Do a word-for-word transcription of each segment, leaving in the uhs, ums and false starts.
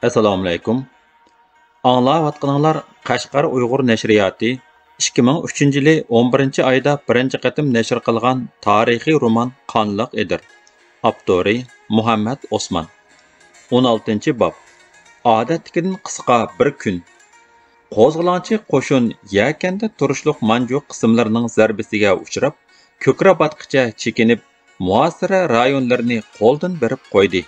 ئەسسالامۇئەلەيكۇم. ئاڭلاۋاتقىنىڭلار قەشقەر ئۇيغۇر نەشرىياتى ئىككى مىڭ ئۈچىنچى يىلى ئون بىرىنچى ئايدا بىرىنچى قېتىم نەشر قىلغان تارىخىي رومان قانلىق ئېدىر. ئاپتورى مۇھەممەد ئوسمان. ئون ئالتىنچى باب. ئادەتتىكىدىن قىسقا بىر كۈن. قوزغىلاڭچى قوشۇن يەكەندە تۇرۇشلۇق مانجۇ قىسىملىرىنىڭ زەربىسىگە ئۇچراپ، كۆكرەباتقىچە چېكىنىپ، مۇھاسىرە رايونلىرىنى قولدىن بېرىپ قويدى.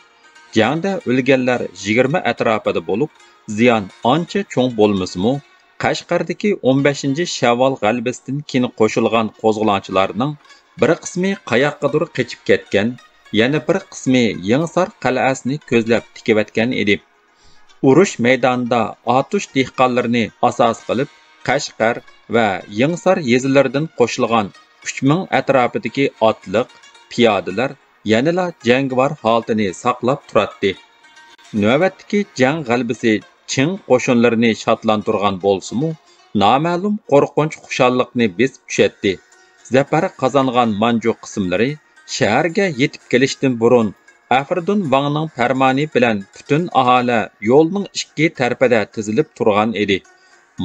جەڭدە ئۆلگەنلەر يىگىرمە ئەتراپىدا بولۇپ، زىيان ئانچە چوڭ بولمىسىمۇ، قەشقەردىكى ئون بەشىنچى شەۋۋال غەلىبىسىدىن كېيىن قوشۇلغان قوزغىلاڭچىلارنىڭ بىر قىسمى قاياققىدۇر قېچىپ كەتكەن، يەنە بىر قىسمى يېڭىسار قەلئەسىنى كۆزلەپ تىكىۋەتكەن ئىدى. ئۇرۇش مەيدانىدا ئاتۇش دېھقانلىرىنى ئاساس قىلىپ، قەشقەر ۋە يېڭىسار يېزىلىرىدىن قوشۇلغان ئۈچ مىڭ ئەتراپىدىكى ئاتلىق، پىيادىلەر يەنىلا جەڭگىۋار ھالىتىنى ساقلاپ تۇراتتى. نۆۋەتتىكى جەڭ غەلىبىسى چىڭ قوشۇنلىرىنى شادلاندۇرغان بولسىمۇ، نامەلۇم قورقۇنچ خۇشاللىقنى بېسىپ چۈشەتتى. زەپەر قازانغان مانجۇ قىسىملىرى شەھەرگە يېتىپ كېلىشتىن بۇرۇن، ئەفرىدۇن ۋاڭنىڭ پەرمانى بىلەن پۈتۈن ئاھالە يولنىڭ ئىككى تەرىپىدە تىزىلىپ تۇرغان ئىدى.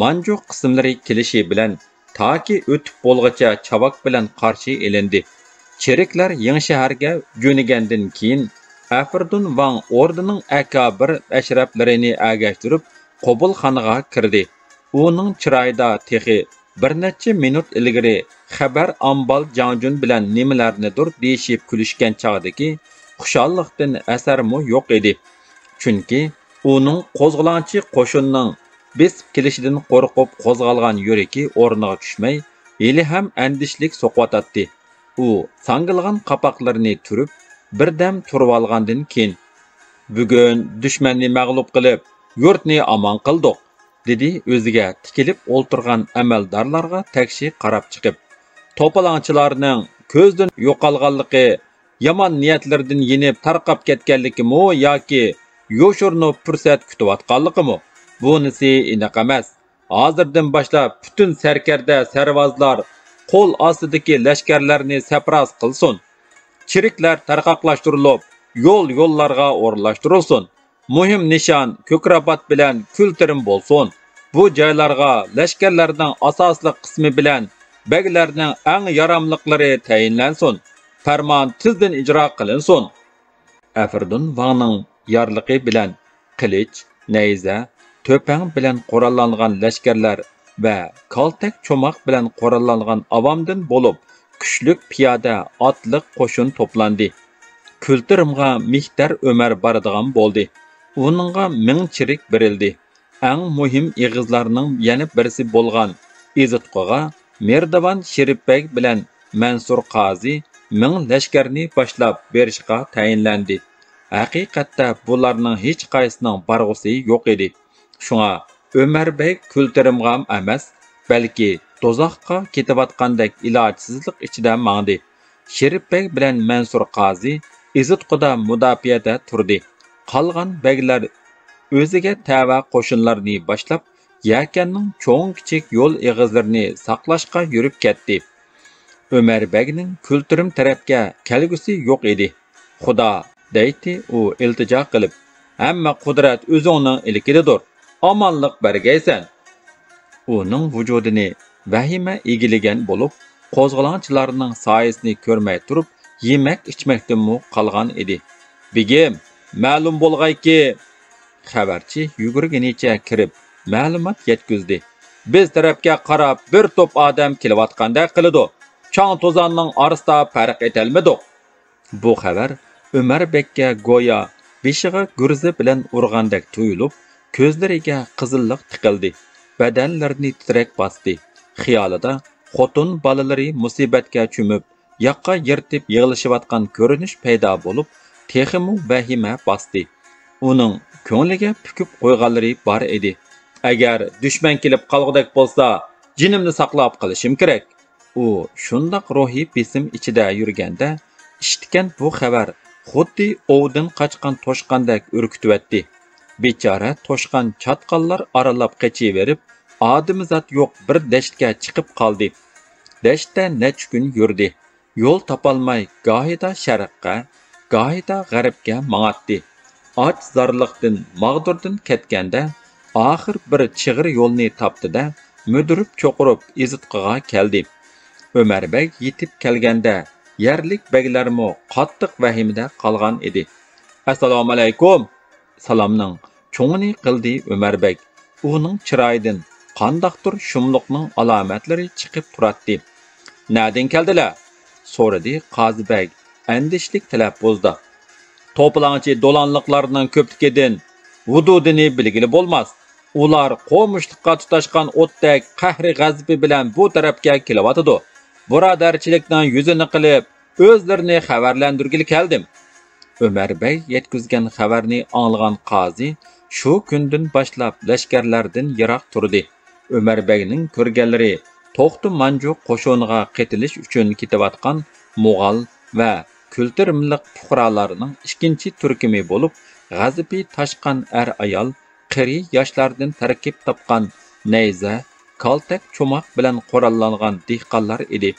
مانجۇ قىسىملىرى كېلىشى بىلەن تاكى ئۆتۈپ بولغۇچە چاۋاك بىلەن قارشى ئېلىندى. چېرىكلەر يېڭىشەھەرگە جۆنىگەندىن كېيىن، ئەفرىدۇن ۋاڭ ئوردىنىڭ ئەكابىر ئەشرەپلىرىنى ئەگەشتۈرۈپ، قوبۇلخانىغا كىردى. ئۇنىڭ چىرايىدا تېخى بىر نەچچە مىنۇت ئىلگىرى خەبەر ئامبال جاڭجۈن بىلەن نېمىلەرنىدۇر دېيىشىپ كۈلۈشكەن چاغدىكى خۇشاللىقتىن ئەسەرمۇ يوق ئىدى. چۈنكى ئۇنىڭ قوزغىلاڭچى قوشۇننىڭ بېسىپ كېلىشىدىن قورقۇپ قوزغالغان يۈرىكى ئورنىغا چۈشمەي، ھېلىھەم ئەندىشىلىك سوقۇۋاتاتتى. ئۇ ساڭگىلىغان قاپاقلىرىنى تۈرۈپ، بىردەم تۇرۇۋالغاندىن كېيىن، بۈگۈن دۈشمەننى مەغلۇپ قىلىپ، يۇرتنى ئامان قىلدۇق، دېدى ئۆزىگە تىكىلىپ ئولتۇرغان ئەمەلدارلارغا تەكشى قاراپ چىقىپ. توپىلاڭچىلارنىڭ كۆزدىن يوقالغانلىقى يامان نىيەتلىرىدىن يېنىپ تارقاپ كەتكەنلىكىمۇ ياكى يوشۇرۇنۇپ پۇرسەت كۈتۈۋاتقانلىقىمۇ؟ بۇنىسى ئېنىق ئەمەس. ھازىردىن باشلاپ پۈتۈن سەركەردە سەرۋازلار قول ئاستىدىكى لەشكەرلەرنى سەپراز قىلسۇن. چېرىكلەر تارقاقلاشتۇرۇلۇپ، يول-يوللارغا ئورۇنلاشتۇرۇلسۇن. مۇھىم نىشان كۆكرەبات بىلەن كۈلتۈرۈم بولسۇن. بۇ جايلارغا لەشكەرلەرنىڭ ئاساسلىق قىسمى بىلەن بەگلەرنىڭ ئەڭ ياراملىقلىرى تەيىنلەنسۇن. پەرمان تېزدىن ئىجرا قىلىنسۇن. ئەفرىدۇن ۋاڭنىڭ يارلىقى بىلەن قىلىچ، نەيزە، تۆپەڭ بىلەن قوراللانغان لەشكەرلەر ۋە كالتەك چوماق بىلەن قوراللانغان ئاۋامدىن بولۇپ، كۈچلۈك پىيادە ئاتلىق قوشۇن توپلاندى. كۈلتۈرۈمغا مېھتەر ئۆمەر بارىدىغان بولدى. ئۇنىڭغا مىڭ چېرىك بېرىلدى. ئەڭ مۇھىم ئېغىزلارنىڭ يەنە بىرسى بولغان ئېزىتقۇغا مېردىۋان شېرىپ بەگ بىلەن مەنسۇر قازى مىڭ لەشكەرنى باشلاپ بېرىشقا تەيىنلەندى. ھەقىقەتتە بۇلارنىڭ ھېچقايسىسىنىڭ بارغۇسى يوق ئىدى. شۇڭا ئۆمەر بەگ كۈلتۈرۈمغام ئەمەس، بەلكى دوزاخقا كېتىۋاتقاندەك ئىلاجسىزلىق ئىچىدە ماڭدى. شېرىپ بەگ بىلەن مەنسۇر قازى ئېزىتقۇدا مۇداپىئەدە تۇردى. قالغان بەگلەر ئۆزىگە تەۋە قوشۇنلارنى باشلاپ، يەكەننىڭ چوڭ-كىچىك يول ئېغىزلىرىنى ساقلاشقا يۈرۈپ كەتتى. ئۆمەر بەگنىڭ كۈلتۈرۈم تەرەپكە كەلگۈسى يوق ئىدى. خۇدا، دەيتتى ئۇ ئىلتىجا قىلىپ، ھەممە قۇدرەت ئۆزۈڭنىڭ ئىلكىدىدۇر. ئامانلىق بەرگەيسەن. ئۇنىڭ ۋۇجۇدىنى ۋەھىمە ئىگىلىگەن بولۇپ، قوزغىلاڭچىلارنىڭ سايىسىنى كۆرمەي تۇرۇپ، يېمەك-ئىچمەكتىنمۇ قالغان ئىدى. بېگىم، مەلۇم بولغايكى، خەۋەرچى يۈگۈرگىنىچە كىرىپ، مەلۇمات يەتكۈزدى. بىز تەرەپكە قاراپ بىر توپ ئادەم كېلىۋاتقاندەك قىلىدۇ. چاڭ-توزاننىڭ ئارىسىدا پەرق ئېتەلمىدۇق. بۇ خەۋەر ئۆمەر بەگكە گويا بېشىغا گۈرزە بىلەن ئۇرغاندەك تۇيۇلۇپ، كۆزلىرىگە قىزىللىق تىقىلدى، بەدەنلىرىنى تىترەك باستى. خىيالىدا خوتۇن بالىلىرى مۇسىبەتكە چۆمۈپ، ياقا يىرتىپ يىغلىشىۋاتقان كۆرۈنۈش پەيدا بولۇپ، تېخىمۇ ۋەھىمە باستى. ئۇنىڭ كۆڭلىگە پۈكۈپ قويغانلىرى بار ئىدى. ئەگەر دۈشمەن كېلىپ قالغۇدەك بولسا، جېنىمنى ساقلاپ قېلىشىم كېرەك. ئۇ شۇنداق روھىي بېسىم ئىچىدە يۈرگەندە، ئىشىتكەن بۇ خەۋەر خۇددى ئوۋدىن قاچقان توشقاندەك ئۈركۈتۈۋەتتى. بىچارە توشقان چاتقاللار ئارىلاپ قېچىۋېرىپ، ئادىمىزات يوق بىر دەشتكە چىقىپ قالدى. دەشتتە نەچچە كۈن يۈردى. يول تاپالماي گاھىدا شەرققە، گاھىدا غەربكە ماڭاتتى. ئاچ-زارلىقتىن، ماغدۇردىن كەتكەندە، ئاخىر بىر چىغىر يولنى تاپتى-دە، مۈدۈرۈپ-چوقۇرۇپ ئېزىتقىغا كەلدى. ئۆمەر بەگ يېتىپ كەلگەندە، يەرلىك بەگلەرمۇ قاتتىق ۋەھىمىدە قالغان ئىدى. «ئەسسالامۇئەلەيكۇم!» سالامنىڭ چوڭىنى قىلدى ئۆمەر بەگ. ئۇنىڭ چىرايىدىن قانداقتۇر شۇملۇقنىڭ ئالامەتلىرى چىقىپ تۇراتتى. «نەدىن كەلدىلە؟» سورىدى قازى بەگ ئەندىشىلىك تەلەپپۇزدا. «توپىلاڭچى دولانلىقلارنىڭ كۆپلۈكىدىن ۋۇدۇدىنى بىلگىلى بولماس. ئۇلار قومۇشلۇققا تۇتاشقان ئوتتەك قەھرى-غەزىپى بىلەن بۇ تەرەپكە كېلىۋاتىدۇ. بۇرادەرچىلىكنىڭ يۈزىنى قىلىپ، ئۆزلىرىنى خەۋەرلەندۈرگىلى كەلدىم.» ئۆمەر بەگ يەتكۈزگەن خەۋەرنى ئاڭلىغان قازى شۇ كۈندىن باشلاپ لەشكەرلەردىن يىراق تۇردى. ئۆمەر بەگنىڭ كۆرگەنلىرى توختى مانجۇ قوشۇنىغا قېتىلىش ئۈچۈن كېتىۋاتقان موغال ۋە كۈلتۈرمىلىق پۇقرالارنىڭ ئىككىنچى تۈركۈمى بولۇپ، غەزىپى تاشقان ئەر-ئايال، قېرى ياشلاردىن تەركىب تاپقان نەيزە، كالتەك، چوماق بىلەن قوراللانغان دېھقانلار ئىدى.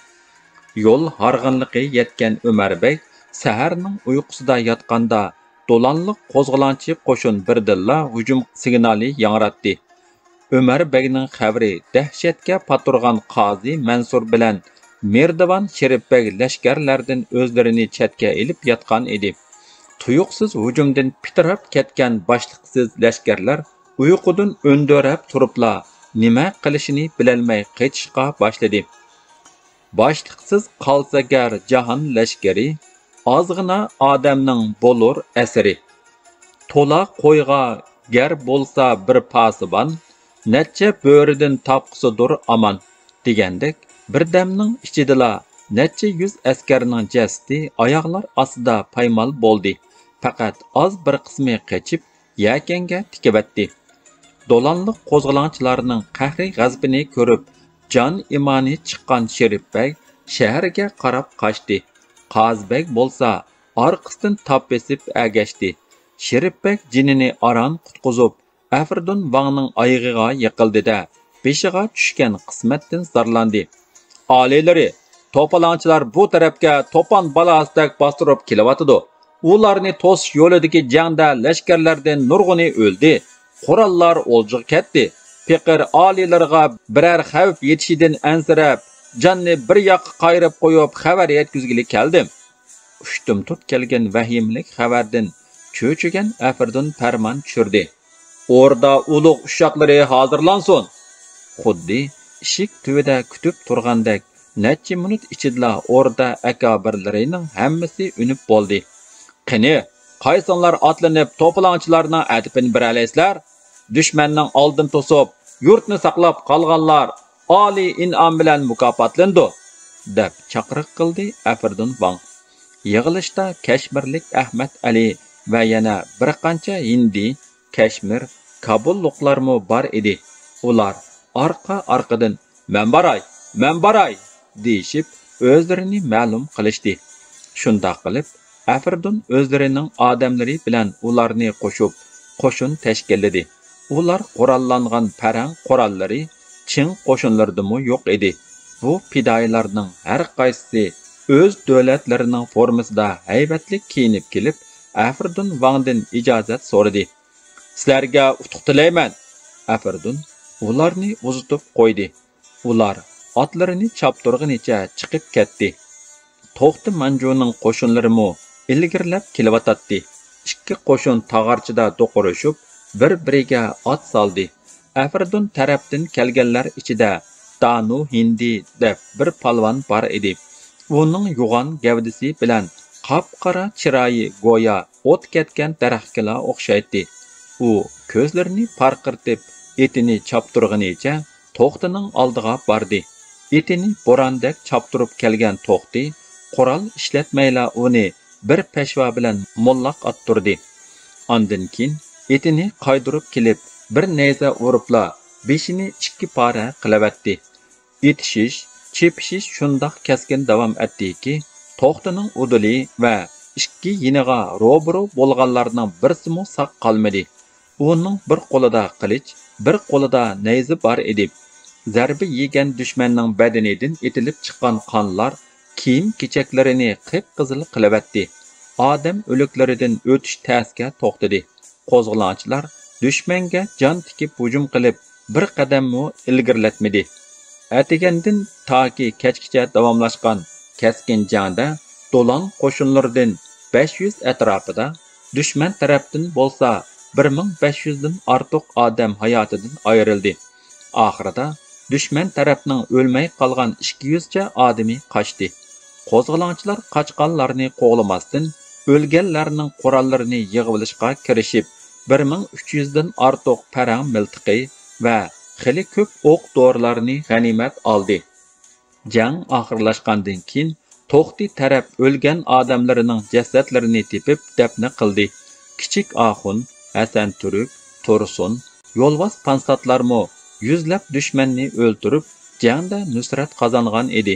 يول ھارغىنلىقى يەتكەن ئۆمەر بەگ سەھەرنىڭ ئۇيقۇسىدا ياتقاندا، دولانلىق قوزغىلاڭچى قوشۇن بىردىنلا ھۇجۇم سىگنالى ياڭراتتى. ئۆمەر بەگنىڭ خەۋىرى دەھشەتكە پاتۇرغان قازى مەنسۇر بىلەن مېھرىبان شېرىپ بەگ لەشكەرلەردىن ئۆزلىرىنى چەتكە ئېلىپ ياتقان ئىدى. تۇيۇقسىز ھۇجۇمدىن پىتىراپ كەتكەن باشلىقسىز لەشكەرلەر ئۇيقۇدىن ئۈندۈرەپ تۇرۇپلا، نېمە قىلىشىنى بىلەلمەي قېچىشقا باشلىدى. باشلىقسىز قالسا گەر جاھان لەشكىرى، ئازغىنا ئادەمنىڭ بولۇر ئەسىرى. تولا قويغا گەر بولسا بىر پاسىبان، نەچچە بۆرىدىن تاپقۇسىدۇر ئامان، دېگەندەك، بىردەمنىڭ ئىچىدىلا نەچچە يۈز ئەسكەرنىڭ جەسىتى ئاياغلار ئاستىدا پايمال بولدى. پەقەت ئاز بىر قىسمى قېچىپ، يەكەنگە تىكىۋەتتى. دولانلىق قوزغىلاڭچىلارنىڭ قەھرى-غەزىپىنى كۆرۈپ، جان-ئىمانى چىققان شېرىپ بەگ شەھەرگە قاراپ قاچتى. قازى بەگ بولسا ئارقىسىدىن تاپ بېسىپ ئەگەشتى. شېرىپ بەگ جېنىنى ئاران قۇتقۇزۇپ، ئەفرىدۇن ۋاڭنىڭ ئايىغىغا يىقىلدى-دە، بېشىغا چۈشكەن قىسمەتتىن زارلاندى. ئالىيلىرى، توپىلاڭچىلار بۇ تەرەپكە توپان بالاسىدەك باستۇرۇپ كېلىۋاتىدۇ. ئۇلارنى توسۇش يولىدىكى جەڭدە لەشكەرلەردىن نۇرغۇنى ئۆلدى. قوراللار ئولجىغا كەتتى. پېقىر ئالىيلىرىغا بىرەر خەۋپ يېتىشىدىن ئەنسىرەپ، جاننى بىر ياققا قايرىپ قويۇپ، خەۋەر يەتكۈزگىلى كەلدىم. ئۇشتۇمتۇت كەلگەن ۋەھىمىلىك خەۋەردىن چۆچۈگەن ئەفرىدۇن پەرمان چۈشۈردى. ئوردا ئۇلۇغ ئۇششاقلىرى ھازىرلانسۇن! خۇددى ئىشىك تۈۋىدە كۈتۈپ تۇرغاندەك، نەچچە مىنۇت ئىچىدىلا ئوردا ئەكابىرلىرىنىڭ ھەممىسى ئۈنۈپ بولدى. قېنى، قايسىڭلار ئاتلىنىپ توپىلاڭچىلارنىڭ ئەدىپىنى بېرەلەيسىلەر؟ دۈشمەننىڭ ئالدىنى توسۇپ، يۇرتنى ساقلاپ قالغانلار ئالىي ئىنئام بىلەن مۇكاپاتلىنىدۇ، دەپ چاقىرىق قىلدى ئەفرىدۇن ۋاڭ. يىغىلىشتا كەشمىرلىك ئەھمەت ئەلى ۋە يەنە بىر قانچە ھىندى، كەشمىر، كابۇللۇقلارمۇ بار ئىدى. ئۇلار ئارقا-ئارقىدىن، «مەن باراي، مەن باراي!» دېيىشىپ، ئۆزلىرىنى مەلۇم قىلىشتى. شۇنداق قىلىپ، ئەفرىدۇن ئۆزلىرىنىڭ ئادەملىرى بىلەن ئۇلارنى قوشۇپ، قوشۇن تەشكىللىدى. ئۇلار قوراللانغان پەرەڭ قوراللىرى چىڭ قوشۇنلىرىدىمۇ يوق ئىدى. بۇ پىدائىيلارنىڭ ھەر قايسىسى ئۆز دۆلەتلىرىنىڭ فورمىسىدا ھەيۋەتلىك كىيىنىپ كېلىپ، ئەفرىدۇن ۋاڭدىن ئىجازەت سورىدى. «سىلەرگە ئۇتۇق تىلەيمەن!» ئەفرىدۇن ئۇلارنى ئۇزىتىپ قويدى. ئۇلار ئاتلىرىنى چاپتۇرغىنىچە چىقىپ كەتتى. توختى مانجۇنىڭ قوشۇنلىرىمۇ ئىلگىرىلەپ كېلىۋاتاتتى. ئىككى قوشۇن تاغارچىدا دوقۇرۇشۇپ، بىر-بىرىگە ئات سالدى. ئەفرىدۇن تەرەپتىن كەلگەنلەر ئىچىدە دانۇ ھىندى دەپ بىر پالۋان بار ئىدى. ئۇنىڭ يوغان گەۋدىسى بىلەن قاپقارا چىرايى گويا ئوت كەتكەن دەرەخكىلا ئوخشايتتى. ئۇ كۆزلىرىنى پارقىرىتىپ، ئېتىنى چاپتۇرغىنىچە توختىنىڭ ئالدىغا باردى. ئېتىنى بوراندەك چاپتۇرۇپ كەلگەن توختى قورال ئىشلەتمەيلا ئۇنى بىر پەشۋا بىلەن موللاق ئاتتۇردى. ئاندىن كېيىن ئېتىنى قايدۇرۇپ كېلىپ، بىر نەيزە ئۇرۇپلا بېشىنى ئىككى پارە قىلىۋەتتى. ئېتىشىش، چېپىشىش شۇنداق كەسكىن داۋام ئەتتىكى، توختىنىڭ ئۇدۇلى ۋە ئىككى يېنىغا روبىرو بولغانلارنىڭ بىرسىمۇ ساق قالمىدى. ئۇنىڭ بىر قولىدا قىلىچ، بىر قولىدا نەيزە بار ئىدى. زەربە يېگەن دۈشمەننىڭ بەدىنىدىن ئېتىلىپ چىققان قانلار كىيىم-كېچەكلىرىنى قىپقىزىل قىلىۋەتتى. ئادەم ئۆلۈكلىرىدىن ئۆتۈش تەسكە توختىدى. قوزغىلاڭچىلار دۈشمەنگە جان تىكىپ ھۇجۇم قىلىپ، بىر قەدەممۇ ئىلگىرىلەتمىدى. ئەتىگەندىن تاكى كەچكىچە داۋاملاشقان كەسكىن جەڭدە دولان قوشۇنلىرىدىن بەش يۈز ئەتراپىدا، دۈشمەن تەرەپتىن بولسا بىر مىڭ بەش يۈزدىن ئارتۇق ئادەم ھاياتىدىن ئايرىلدى. ئاخىرىدا دۈشمەن تەرەپنىڭ ئۆلمەي قالغان ئىككى يۈزچە ئادىمى قاچتى. قوزغىلاڭچىلار قاچقانلارنى قوغلىماستىن، ئۆلگەنلەرنىڭ قوراللىرىنى يىغىۋېلىشقا كىرىشىپ، بىر مىڭ ئۈچ يۈزدىن ئارتۇق پەرەڭ مىلتىقى ۋە خېلى كۆپ ئوق-دورىلارنى غەنىيمەت ئالدى. جەڭ ئاخىرلاشقاندىن كېيىن، توختى تەرەپ ئۆلگەن ئادەملىرىنىڭ جەسەتلىرىنى تېپىپ دەپنە قىلدى. كىچىك ئاخۇن، ھەسەن تۈرك، تۇرسۇن، يولۋاس پانساتلارمۇ يۈزلەپ دۈشمەننى ئۆلتۈرۈپ، جەڭدە نۇسرەت قازانغان ئىدى.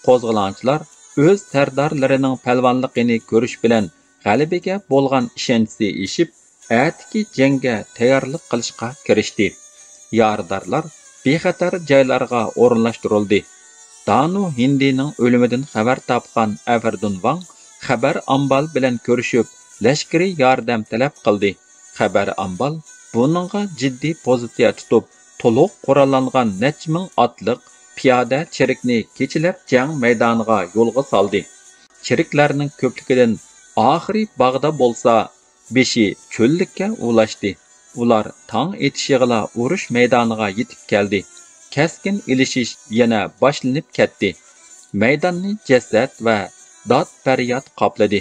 قوزغىلاڭچىلار ئۆز سەردارلىرىنىڭ پەلۋانلىقىنى كۆرۈش بىلەن غەلىبىگە بولغان ئىشەنچىسى ئېشىپ، ئەتىكى جەڭگە تەييارلىق قىلىشقا كىرىشتى. يارىدارلار بىخەتەر جايلارغا ئورۇنلاشتۇرۇلدى. دانۇ ھىندىنىڭ ئۆلۈمىدىن خەۋەر تاپقان ئەفەردۇن ۋاڭ خەبەر ئامبال بىلەن كۆرۈشۈپ، لەشكىرىي ياردەم تەلەپ قىلدى. خەبەر ئامبال بۇنىڭغا جىددىي پوزىتسىيە تۇتۇپ، تولۇق قوراللانغان نەچچە مىڭ ئاتلىق پىيادە چېرىكنى كېچىلەپ جەڭ مەيدانىغا يولغا سالدى. چېرىكلەرنىڭ كۆپلۈكىدىن ئاخىرى باغدا بولسا، بېشى چۆللۈككە ئۇلاشتى. ئۇلار تاڭ ئېتىشىغىلا ئۇرۇش مەيدانىغا يېتىپ كەلدى. كەسكىن ئېلىشىش يەنە باشلىنىپ كەتتى. مەيداننى جەسەت ۋە داد-پەرياد قاپلىدى.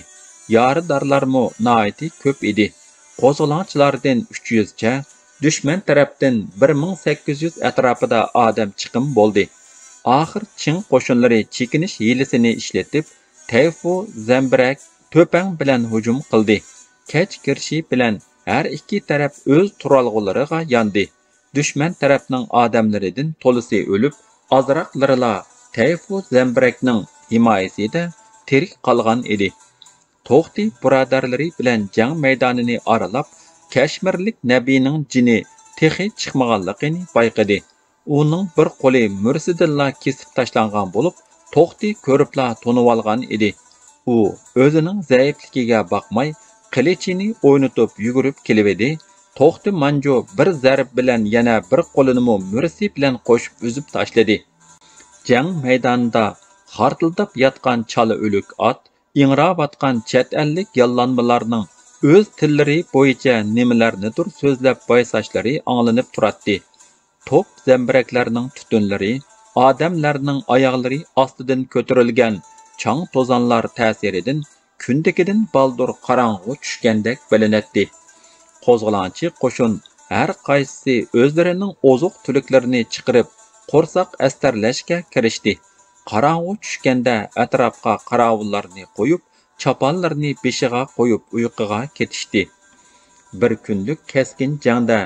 يارىدارلارمۇ ناھايىتى كۆپ ئىدى. قوزغىلاڭچىلاردىن ئۈچ يۈزچە، دۈشمەن تەرەپتىن بىر مىڭ سەككىز يۈز ئەتراپىدا ئادەم چىقىم بولدى. ئاخىر چىڭ قوشۇنلىرى چېكىنىش ھىيلىسىنى ئىشلىتىپ، تەيفۇ، زەمبىرەك، تۆپەڭ بىلەن ھۇجۇم قىلدى. كەچ كىرىشى بىلەن ھەر ئىككى تەرەپ ئۆز تۇرالغۇلىرىغا ياندى. دۈشمەن تەرەپنىڭ ئادەملىرىدىن تولىسى ئۆلۈپ، ئازراقلىرىلا تەيفۇ زەمبىرەكنىڭ ھىمايىسىدە تىرىك قالغان ئىدى. توختى بۇرادەرلىرى بىلەن جەڭ مەيدانىنى ئارىلاپ، كەشمىرلىك نەبىنىڭ جېنى تېخى چىقمىغانلىقىنى بايقىدى. ئۇنىڭ بىر قولى مۈرىسىدىنلا كېسىپ تاشلانغان بولۇپ، توختى كۆرۈپلا تونۇۋالغان ئىدى. ئۇ ئۆزىنىڭ زەئىپلىكىگە باقماي، قىلىچىنى ئوينىتىپ يۈگۈرۈپ كېلىۋىدى. توختى مانجۇ بىر زەرب بىلەن يەنە بىر قولىنىمۇ مۈرىسى بىلەن قوشۇپ ئۈزۈپ تاشلىدى. جەڭ مەيدانىدا خارتىلداپ ياتقان چالا ئۆلۈك ئات، ئىڭراۋاتقان چەت ئەللىك ياللانمىلارنىڭ ئۆز تىللىرى بويىچە نېمىلەرنىدۇر سۆزلەپ بايساشلىرى ئاڭلىنىپ تۇراتتى. توپ زەمبىرەكلەرنىڭ تۈتۈنلىرى، ئادەملەرنىڭ ئاياغلىرى ئاستىدىن كۆتۈرۈلگەن چاڭ-توزانلار تەسىرىدىن كۈندىكىدىن بالدۇر قاراڭغۇ چۈشكەندەك بىلىنەتتى. قوزغىلاڭچى قوشۇن ھەر قايسىسى ئۆزلىرىنىڭ ئوزۇق-تۈلۈكلىرىنى چىقىرىپ، قورساق ئەستەرلەشكە كىرىشتى. قاراڭغۇ چۈشكەندە ئەتراپقا قاراۋۇللارنى قويۇپ، چاپانلىرىنى بېشىغا قويۇپ ئۇيقۇغا كېتىشتى. بىر كۈنلۈك كەسكىن جەڭدە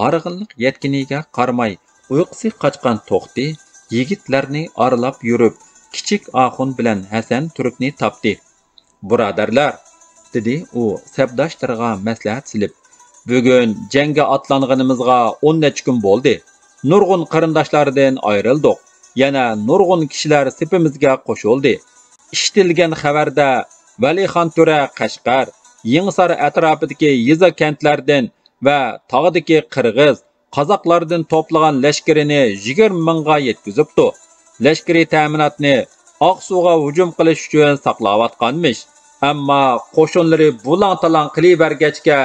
ھارغىنلىق يەتكىنىگە قارىماي، ئۇيقۇسى قاچقان توختى يىگىتلەرنى ئارىلاپ يۈرۈپ، كىچىك ئاخۇن بىلەن ھەسەن تۈركنى تاپتى. بۇرادەرلەر، دېدى ئۇ سەپداشلىرىغا مەسلىھەت سېلىپ، بۈگۈن جەڭگە ئاتلانغىنىمىزغا ئون نەچچە كۈن بولدى. نۇرغۇن قېرىنداشلاردىن ئايرىلدۇق. يەنە نۇرغۇن كىشىلەر سېپىمىزگە قوشۇلدى. ئىشىتىلگەن خەۋەردە، ۋەلىخان تۆرە قەشقەر، يېڭىسار ئەتراپىدىكى يېزا-كەنتلەردىن ۋە تاغدىكى قىرغىز، قازاقلاردىن توپلىغان لەشكىرىنى يىگىرمە مىڭغا يەتكۈزۈپتۇ. لەشكىرىي تەمىناتنى ئاقسۇغا ھۇجۇم قىلىش ئۈچۈن ساقلاۋاتقانمىش. ئەمما قوشۇنلىرى بۇلاڭ-تالاڭ قىلىۋەرگەچكە،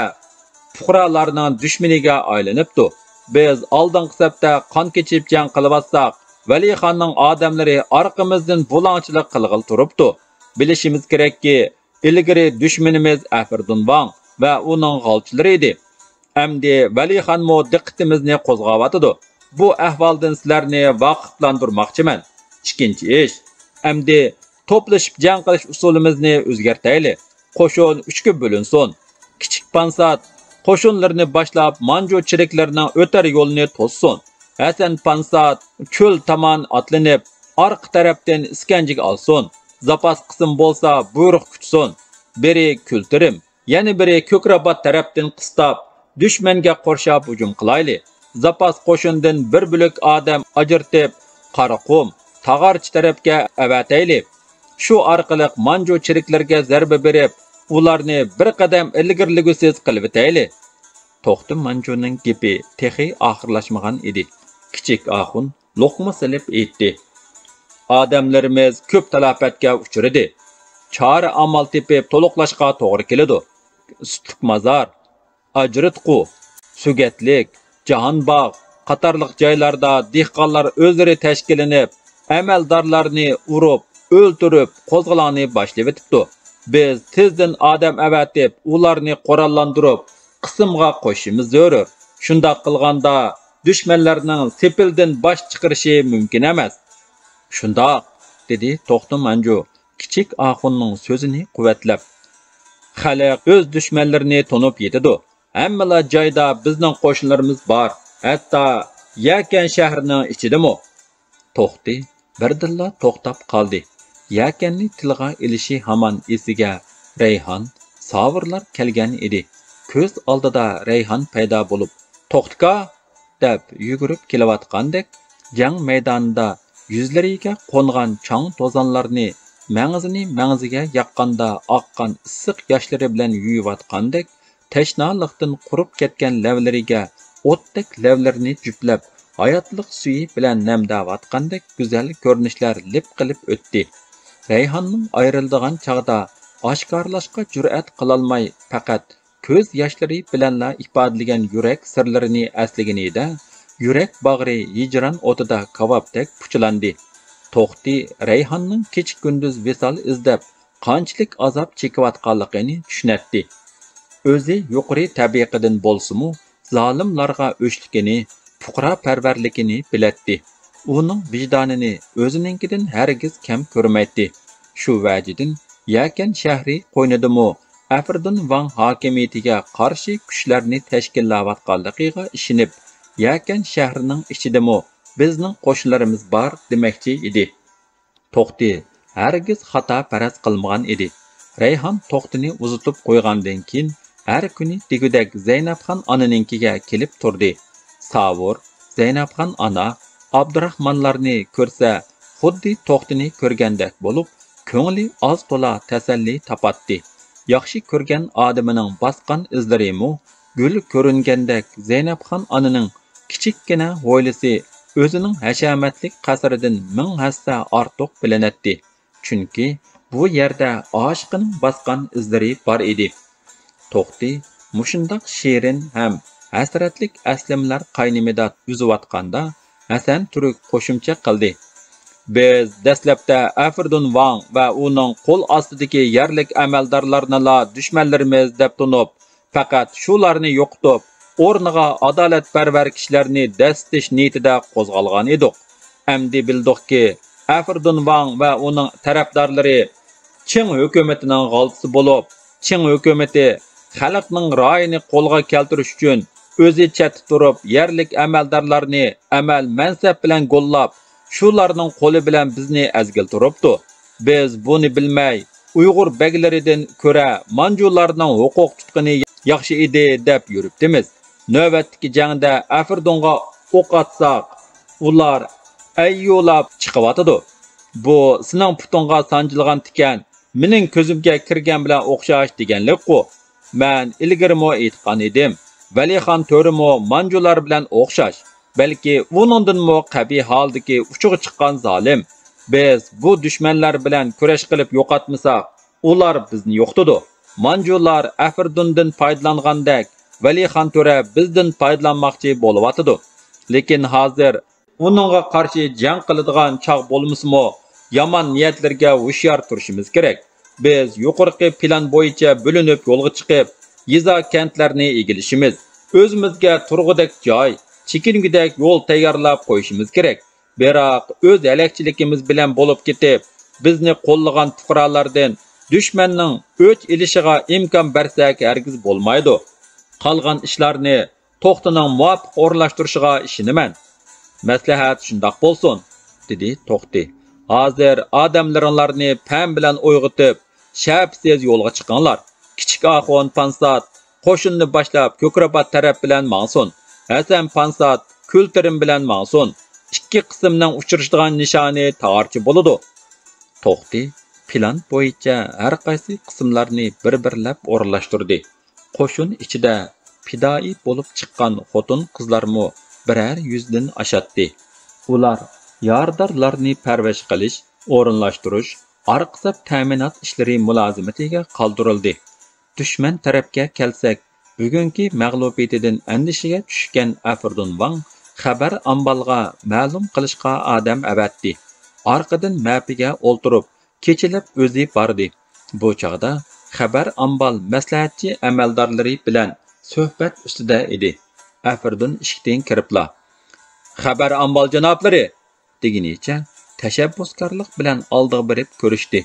پۇقرالارنىڭ دۈشمىنىگە ئايلىنىپتۇ. بىز ئالدىنقى سەپتە قان كېچىپ جەڭ قىلىۋاتساق، ۋەلىخاننىڭ ئادەملىرى ئارقىمىزدىن بۇلاڭچىلىق قىلغىلى تۇرۇپتۇ. بىلىشىمىز كېرەككى، ئىلگىرى دۈشمىنىمىز ئەفەردۇن ۋاڭ ۋە ئۇنىڭ غالچىلىرى ئىدى. ئەمدى ۋەلىخانمۇ دىققىتىمىزنى قوزغاۋاتىدۇ. بۇ ئەھۋالدىن سىلەرنى ۋاقىپلاندۇرماقچىمەن. ئىككىنچى ئىش، ئەمدى توپلىشىپ جەڭ قىلىش ئۇسۇلىمىزنى ئۆزگەرتەيلى. قوشۇن ئۈچكە بۆلۈنسۇن. كىچىك پانسات قوشۇنلىرىنى باشلاپ، مانجۇ چېرىكلىرىنىڭ ئۆتەر يولىنى توسسۇن. ھەسەن پانسات چۆل تامان ئاتلىنىپ، ئارقا تەرەپتىن ئىسكەنجىگە ئالسۇن. زاپاس قىسىم بولسا بۇيرۇق كۈتسۇن. بىرى كۈلتۈرۈم، يەنە بىرى كۆكرابات تەرەپتىن قىستاپ، دۈشمەنگە قورشاپ ھۇجۇم قىلايلى. زاپاس قوشۇندىن بىر بۆلەك ئادەم ئاجرىتىپ، قاراقۇم، تاغارچى تەرەپكە ئەۋەتەيلى. شۇ ئارقىلىق مانجۇ چېرىكلىرىگە زەربە بېرىپ، ئۇلارنى بىر قەدەم ئىلگىرىلىگۈسىز قىلىۋېتەيلى. توختى مانجۇنىڭ گېپى تېخى ئاخىرلاشمىغان ئىدى. كىچىك ئاخۇن لوقما سېلىپ ئېيتتى: ئادەملىرىمىز كۆپ تالاپەتكە ئۇچرىدى. چارە ئامال تېپىپ تولۇقلاشقا توغرا كېلىدۇ. سۈتلۈك مازار، ئاجرىتقۇ، سۆگەتلىك، جاھانباغ قاتارلىق جايلاردا دېھقانلار ئۆزلىرى تەشكىللىنىپ، ئەمەلدارلارنى ئۇرۇپ، ئۆلتۈرۈپ، قوزغىلاڭنى باشلىۋېتىپتۇ. بىز تېزدىن ئادەم ئەۋەتىپ، ئۇلارنى قوراللاندۇرۇپ، قىسىمغا قوشۇشىمىز زۆرۈر. شۇنداق قىلغاندا، دۈشمەنلەرنىڭ سېپىلدىن باش چىقىرىشى مۇمكىن ئەمەس. شۇنداق، دېدى توختى مانجۇ كىچىك ئاخۇننىڭ سۆزىنى قۇۋۋەتلەپ. خەلق ئۆز دۈشمەنلىرىنى تونۇپ يېتىدۇ. ھەممىلا جايدا بىزنىڭ قوشۇنلىرىمىز بار، ھەتتا يەكەن شەھىرىنىڭ ئىچىدىمۇ. توختى بىردىنلا توختاپ قالدى. يەكەننى تىلغا ئېلىشى ھامان ئېسىگە رەيھان، ساۋۇرلار كەلگەن ئىدى. كۆز ئالدىدا رەيھان پەيدا بولۇپ، توختىكا! دەپ يۈگۈرۈپ كېلىۋاتقاندەك، جەڭ مەيدانىدا يۈزلىرىگە قونغان چاڭ توزانلارنى مەڭزىنى مەڭزىگە ياققاندا ئاققان ئىسسىق ياشلىرى بىلەن يۇيۇۋاتقاندەك، تەشنالىقتىن قۇرۇپ كەتكەن لەۋلىرىگە ئوتتەك لەۋلىرىنى جۈپلەپ، ھاياتلىق سۈيى بىلەن نەمدەۋاتقاندەك گۈزەل كۆرۈنۈشلەر لىپ قىلىپ ئۆتتى. رەيھاننىڭ ئايرىلىدىغان چاغدا ئاشكارىلاشقا جۈرئەت قىلالماي، پەقەت كۆز ياشلىرى بىلەنلا ئىپادىلىگەن يۈرەك سىرلىرىنى ئەسلىگىنىدە، يۈرەك باغرى ھىجران ئوتىدا كاۋاپتەك پۇچىلاندى. توختى رەيھاننىڭ كېچە-كۈندۈز ۋىسال ئىزدەپ، قانچىلىك ئازاب چېكىۋاتقانلىقىنى چۈشىنەتتى. ئۆزى يۇقىرى تەبىقىدىن بولسىمۇ، زالىملارغا ئۆچلۈكىنى، پۇقراپەرۋەرلىكىنى بىلەتتى. ئۇنىڭ ۋىجدانىنى ئۆزىنىڭكىدىن ھەرگىز كەم كۆرمەيتتى. شۇ ۋەجىدىن يەكەن شەھىرى قوينىدىمۇ ئەفرىدۇن ۋاڭ ھاكىمىيىتىگە قارشى كۈچلەرنى تەشكىللەۋاتقانلىقىغا ئىشىنىپ، يەكەن شەھىرىنىڭ ئىچىدىمۇ بىزنىڭ قوشۇنلىرىمىز بار دېمەكچى ئىدى. توختى ھەرگىز خاتا پەرەز قىلمىغان ئىدى. رەيھان توختىنى ئۇزىتىپ قويغاندىن كېيىن، ھەر كۈنى دېگۈدەك زەينەپخان ئانىنىڭكىگە كېلىپ تۇردى. ساۋۇر، زەينەپخان ئانا، ئابدۇراخمانلارنى كۆرسە، خۇددى توختىنى كۆرگەندەك بولۇپ، كۆڭلى ئاز-تولا تەسەللى تاپاتتى. ياخشى كۆرگەن ئادىمىنىڭ باسقان ئىزلىرىمۇ گۈل كۆرۈنگەندەك زەينەپخان ئانىنىڭ كىچىككىنە ھويلىسى ئۆزىنىڭ ھەشەمەتلىك قەسرىدىن مىڭ ھەسسە ئارتۇق بىلىنەتتى. چۈنكى بۇ يەردە ئاشىقىنىڭ باسقان ئىزلىرى بار ئىدى. توختى مۇشۇنداق شېرىن ھەم ھەسرەتلىك ئەسلىمىلەر قاينىمىدا ئۈزۈۋاتقاندا، ھەسەن تۈرك قوشۇمچە قىلدى: بىز دەسلەپتە ئەفرىدۇن ۋاڭ ۋە ئۇنىڭ قول ئاستىدىكى يەرلىك ئەمەلدارلارنىلا دۈشمەنلىرىمىز دەپ تونۇپ، پەقەت شۇلارنى يوقىتىپ، ئورنىغا ئادالەتپەرۋەر كىشىلەرنى دەسسىتىش نىيىتىدە قوزغالغان ئىدۇق. ئەمدى بىلدۇقكى، ئەفرىدۇن ۋاڭ ۋە ئۇنىڭ تەرەپدارلىرى چىڭ ھۆكۈمىتىنىڭ غالتىسى بولۇپ، چىڭ ھۆكۈمىتى خەلقنىڭ رايىنى قولغا كەلتۈرۈش ئۈچۈن ئۆزى چەتتە تۇرۇپ، يەرلىك ئەمەلدارلارنى ئەمەل مەنسەپ بىلەن گوللاپ، شۇلارنىڭ قولى بىلەن بىزنى ئەزگىلى تۇرۇپتۇ. بىز بۇنى بىلمەي، ئۇيغۇر بەگلىرىدىن كۆرە مانجۇلارنىڭ ھوقۇق تۇتقىنى ياخشى ئىدى دەپ يۈرۈپتىمىز. نۆۋەتتىكى جەڭدە ئەفرىدۇنغا ئوق ئاتساق، ئۇلار ئەييۇلاپ چىقىۋاتىدۇ. بۇ سېنىڭ پۇتۇڭغا سانجىلغان تىكەن مېنىڭ كۆزۈمگە كىرگەن بىلەن ئوخشاش دېگەنلىكقۇ. مەن ئىلگىرىمۇ ئېيتقان ئىدىم، ۋەلىخان تۆرىمۇ مانجۇلار بىلەن ئوخشاش، بەلكى ئۇنىڭدىنمۇ قەبىھ ھالدىكى ئۇچىغا چىققان زالىم. بىز بۇ دۈشمەنلەر بىلەن كۈرەش قىلىپ يوقاتمىساق، ئۇلار بىزنى يوقىتىدۇ. مانجۇلار ئەفرىدۇندىن پايدىلانغاندەك، ۋەلىخان تۆرە بىزدىن پايدىلانماقچى بولۇۋاتىدۇ. لېكىن ھازىر ئۇنىڭغا قارشى جەڭ قىلىدىغان چاغ بولمىسىمۇ، يامان نىيەتلەرگە ھوشيار تۇرۇشىمىز كېرەك. بىز يۇقىرىقى پىلان بويىچە بۆلۈنۈپ يولغا چىقىپ، يېزا-كەنتلەرنى ئىگىلىشىمىز، ئۆزىمىزگە تۇرغۇدەك جاي، چېكىنگۈدەك يول تەييارلاپ قويۇشىمىز كېرەك. بىراق، ئۆز ھەلەكچىلىكىمىز بىلەن بولۇپ كېتىپ، بىزنى قوللىغان پۇقرالاردىن دۈشمەننىڭ ئۆچ ئېلىشىغا ئىمكان بەرسەك، ھەرگىز بولمايدۇ. قالغان ئىشلارنى توختىنىڭ مۇۋاپىق ئورۇنلاشتۇرۇشىغا ئىشىنىمەن. مەسلىھەت شۇنداق بولسۇن، دېدى توختى. ھازىر ئادەملىرىڭلارنى پەم بىلەن ئويغىتىپ، شەپىسىز يولغا چىقىڭلار. كىچىك ئاخۇن پانسات قوشۇننى باشلاپ كۆكرەبات تەرەپ بىلەن ماڭسۇن. ھەسەن پانسات كۈلتۈرۈم بىلەن ماڭسۇن. ئىككى قىسىمنىڭ ئۇچرىشىدىغان نىشانى تاغارچى بولىدۇ. توختى پىلان بويىچە ھەر قايسى قىسىملارنى بىر-بىرلەپ ئورۇنلاشتۇردى. قوشۇن ئىچىدە پىدائىي بولۇپ چىققان خوتۇن-قىزلارمۇ بىرەر يۈزدىن ئاشاتتى. ئۇلار يارىدارلارنى پەرۋىش قىلىش، ئورۇنلاشتۇرۇش، ئارقا سەپ تەمىنات ئىشلىرى مۇلازىمىتىگە قالدۇرۇلدى. دۈشمەن تەرەپكە كەلسەك، بۈگۈنكى مەغلۇبىيىتىدىن ئەندىشىگە چۈشكەن ئەفېردۇن ۋاڭ خەبەر ئامبالغا مەلۇم قىلىشقا ئادەم ئەۋەتتى. ئارقىدىن مەپىگە ئولتۇرۇپ، كېچىلەپ ئۆزى باردى. بۇ چاغدا خەبەر ئامبال مەسلىھەتچى ئەمەلدارلىرى بىلەن سۆھبەت ئۈستىدە ئىدى. ئەفېردۇن ئىشىكتىن كىرىپلا، «خەبەر ئامبال جانابلىرى!» دېگىنىچە تەشەببۇسكارلىق بىلەن ئالدىغا بېرىپ كۆرۈشتى.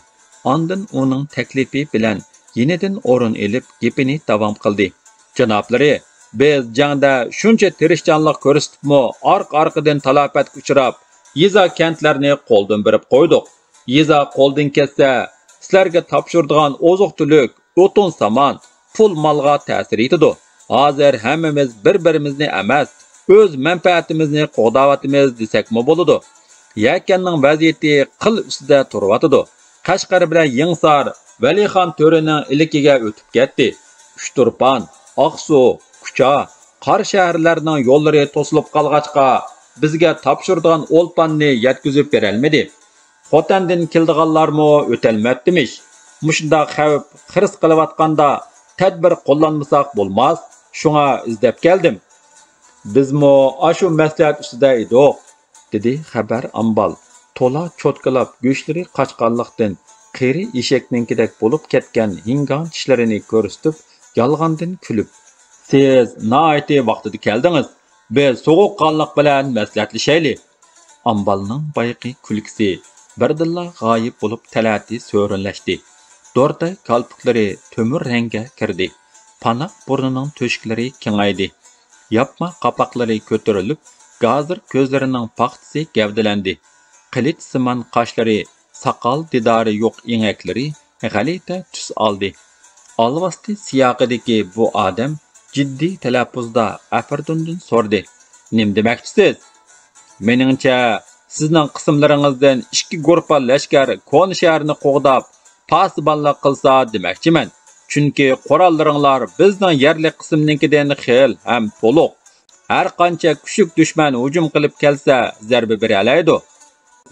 ئاندىن ئۇنىڭ تەكلىپى بىلەن يېنىدىن ئورۇن ئېلىپ گېپىنى داۋام قىلدى. «جانابلىرى، بىز جەڭدە شۇنچە تىرىشچانلىق كۆرسىتىپمۇ ئارقا-ئارقىدىن تالاپەتكە ئۇچراپ، يېزا-كەنتلەرنى قولدىن بېرىپ قويدۇق. يېزا قولدىن كەتسە، سىلەرگە تاپشۇرىدىغان ئوزۇق-تۈلۈك، ئوتۇن-سامان، پۇل-مالغا تەسىر يېتىدۇ. ھازىر ھەممىمىز بىر-بىرىمىزنى ئەمەس، ئۆز مەنپەئەتىمىزنى قوغداۋاتىمىز دېسەكمۇ بولىدۇ. يەكەننىڭ ۋەزىيىتى قىل ئۈستىدە تۇرۇۋاتىدۇ. قەشقەر بىلەن يېڭىسار ۋەلىخان تۆرىنىڭ ئىلكىگە ئۆتۈپ كەتتى. ئۇچتۇرپان، ئاقسۇ، كۇچا، قارا شەھەرلەرنىڭ يوللىرى توسۇلۇپ قالغاچقا، بىزگە تاپشۇرىدىغان ئولپاننى يەتكۈزۈپ بېرەلمىدى. خوتەندىن كېلىدىغانلارمۇ ئۆتەلمەپتىمىش. مۇشۇنداق خەۋپ خىرىس قىلىۋاتقاندا تەدبىر قوللانمىساق بولماس. شۇڭا ئىزدەپ كەلدىم.» «بىزمۇ ئاشۇ مەسلىھەت ئۈستىدە ئىدۇق.» دېدى خەبەر ئامبال، تولا چوتكىلاپ گۆشلىرى قاچقانلىقتىن قېرى ئېشەكنىڭكىدەك بولۇپ كەتكەن ھىڭگاڭ چىشلىرىنى كۆرسىتىپ، يالغاندىن كۈلۈپ. «سىز ناھايىتى ۋاقتىدا كەلدىڭىز. بىز سوغۇققانلىق بىلەن مەسلىھەتلىشەيلى.» ئامبالنىڭ بايىقى كۈلكىسى بىردىنلا غايىب بولۇپ، تەلەتى سۆرۈنلەشتى. دورتەي كالپۇكلىرى تۆمۈر رەڭگە كىردى. پاناق بۇرنىنىڭ تۆشۈكلىرى كېڭەيدى. ياپما قاپاقلىرى كۆتۈرۈلۈپ، گازىر كۆزلىرىنىڭ پاختىسى گەۋدىلەندى. قىلىچسىمان قاشلىرى، ساقال دىدارى يوق ئېڭەكلىرى غەلىتە تۈس ئالدى. ئالۋاستى سىياقىدىكى بۇ ئادەم جىددىي تەلەپپۇزدا ئەفەردۇندىن سورىدى: «نېمە دېمەكچىسىز؟» «مېنىڭچە، سىزنىڭ قىسىملىرىڭىزدىن ئىككى گۇرپا لەشكەر كونا شەھەرنى قوغداپ، پاسىبانلىق قىلسا دېمەكچىمەن. چۈنكى قوراللىرىڭلار بىزنىڭ يەرلىك قىسىمنىڭكىدىن خېلى ھەم تولۇق. ھەر قانچە كۈچلۈك دۈشمەن ھۇجۇم قىلىپ كەلسە، زەربە بېرەلەيدۇ.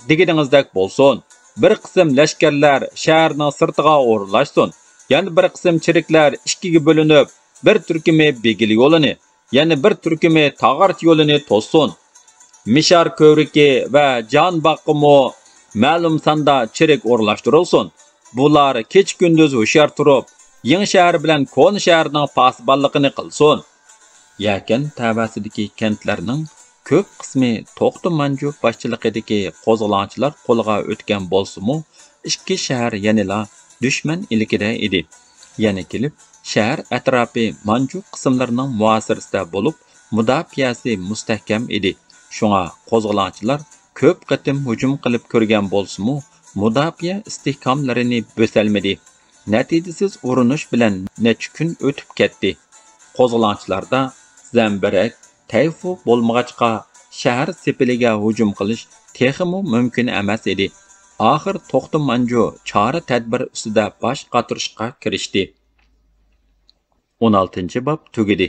دېگىنىڭىزدەك بولسۇن. بىر قىسىم لەشكەرلەر شەھەرنىڭ سىرتىغا ئورۇنلاشسۇن. يەنە بىر قىسىم چېرىكلەر ئىككىگە بۆلۈنۈپ، بىر تۈركۈمى بېگىل يولىنى، يەنە بىر تۈركۈمى تاغارت يولىنى توسسۇن. مىشار كۆۋرۈكى ۋە جان باغقىمۇ مەلۇم ساندا چېرىك ئورۇنلاشتۇرۇلسۇن. بۇلار كېچە-كۈندۈز ھوشيار تۇرۇپ، يېڭى شەھەر بىلەن كونا شەھەرنىڭ پاسىبانلىقىنى قىلسۇن.» يەكەن تەۋەسىدىكى كەنتلەرنىڭ كۆپ قىسمى توختى مانجۇ باشچىلىقىدىكى قوزغىلاڭچىلار قولىغا ئۆتكەن بولسىمۇ، ئىككى شەھەر يەنىلا دۈشمەن ئىلكىدە ئىدى. يەنە كېلىپ، شەھەر ئەتراپى مانجۇ قىسىملىرىنىڭ مۇھاسىرىسىدە بولۇپ، مۇداپىئەسى مۇستەھكەم ئىدى. شۇڭا قوزغىلاڭچىلار كۆپ قېتىم ھۇجۇم قىلىپ كۆرگەن بولسىمۇ، مۇداپىئە ئىستىھكاملىرىنى بۆسەلمىدى. نەتىجىسىز ئۇرۇنۇش بىلەن نەچچە كۈن ئۆتۈپ كەتتى. قوزغىلاڭچىلاردا زەمبىرەك، تەيفۇ بولمىغاچقا، شەھەر سېپىلىگە ھۇجۇم قىلىش تېخىمۇ مۇمكىن ئەمەس ئىدى. ئاخىر توختى مانجۇ چارە-تەدبىر ئۈستىدە باش قاتۇرۇشقا كىرىشتى. ئون ئالتىنچى باب تۈگىدى.